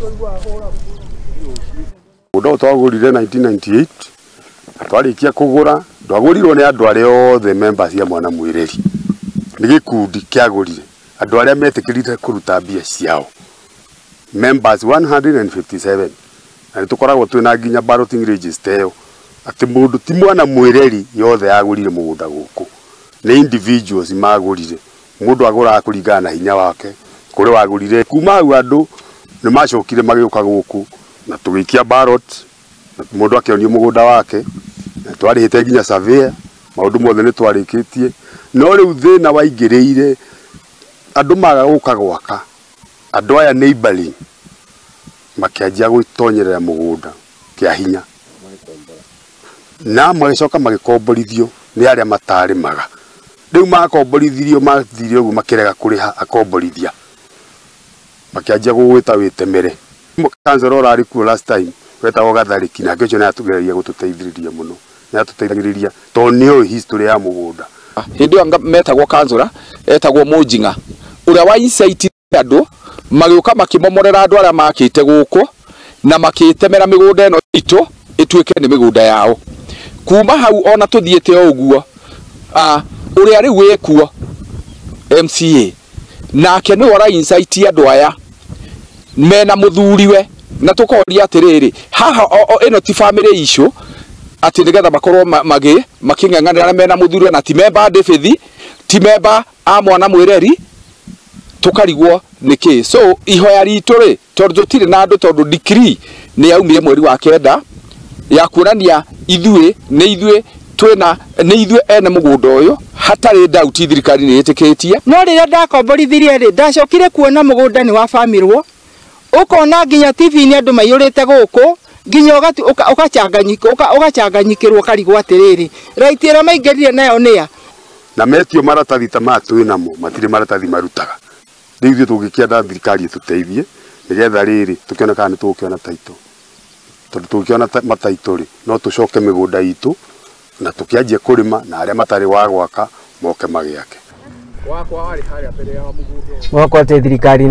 Mũgũnda ũyũ twagũrire 1998 na twarĩkia kũgũra ndwagũrirwo nĩ andũ arĩa othe members ya Mwana Mwĩreri, nĩ gĩkundi kĩagũrire andũ arĩa metĩkĩrire kũruta mbia ciao, members 157, na nĩ tũkoragwo twĩna nginya balloting register ĩyo atĩ mũndũ ti Mwana Mwĩreri yothe yagũrire mũgũnda gũkũ, nĩ individuals magũrire. Mũndũ agũraga kũringana na hinya wake, kũrĩ wagũrire kuma hau andũ nĩ macokire magĩũka gũkũ na tũgĩikia ballot na mũndũ akĩonio mũgũnda wake, na twarĩhĩte nginya surveyor, maũndũ mothe nĩ twarĩkĩtie. No rĩu thĩna waingĩrĩire andũ maga gũka gwaka, andũ aya neighboring makĩanjia gwĩtonyerera mũgũnda kĩa hinya na magĩcoka magĩkomborithio nĩ arĩa matarĩmaga. Rĩu makomborithirio mathire ũguo makĩrega kũrĩha akomborithia, makĩanjia gũgwĩta wĩtemere. Councillor ũrarĩ kuo last time wetagwo Gatharĩki, nake ũcio nĩatũgeragia gũtũteithĩrĩria mũno, nĩatũteithagĩrĩria tondũ nĩoĩ history ya mũgũnda. Hĩndĩ ĩyo metagwo councillor etagwo Mũnjing'a ũrĩa wa incite andũ magĩũka makĩmomorera andũ arĩa makĩte gũkũ na makĩtemera mĩgũnda ĩno itũ ĩtuĩke nĩ mĩgũnda yao. Kuma hau ona tũthiĩte o ũguo, ũrĩa rĩu wĩkuo MCA nake nĩwe ũra incite andũ aya mena mũthuriwe, na tũkoria atĩrĩrĩ, haha ĩno ti family issue atĩ nĩgetha makorwo makĩng'ang'anĩra mena mũthuriwe, na ti memba David, ti memba a Mwana Mwĩreri, tũkarigwo nĩkĩ. So ihoya ritũ rĩ, tondũ tũtirĩ na andũ, tondũ decree nĩ yaumire mweri wa 9 ya kuonania ithuĩ nĩ ithuĩ twĩna nĩ ithuĩ ene mũgũnda ũyũ, hatarĩ doubt thirikari nĩ ĩtĩkĩtie. No rĩrĩa ndakomborithirie rĩ, ndacokire kuona mũgũnda nĩ wabamirwo, ũkona nginya TV-inĩ andũ maiyũrĩte gũkũ, nginya ũgacanganyikĩrwo ũkarigwo atĩrĩrĩ, right ĩrĩa maingĩrire nayo nĩa? Na metio maratathi ta maya twĩ namo matirĩ maratathi marutaga. Rĩu ithuĩ tũngĩkĩenda thirikari ĩtũteithie nĩgetha rĩrĩ tũkĩone kana nĩ tũgũkĩona title, tondũ tũngĩkĩona mataitũ rĩ, no tũcoke mĩgũnda itũ na tũkĩanjie kũrĩma, na arĩa matarĩ wa gwaka moke magĩake. Wakwa warĩ harĩa mbere ya mũgũnda. Wakwa atĩ thirikari nĩ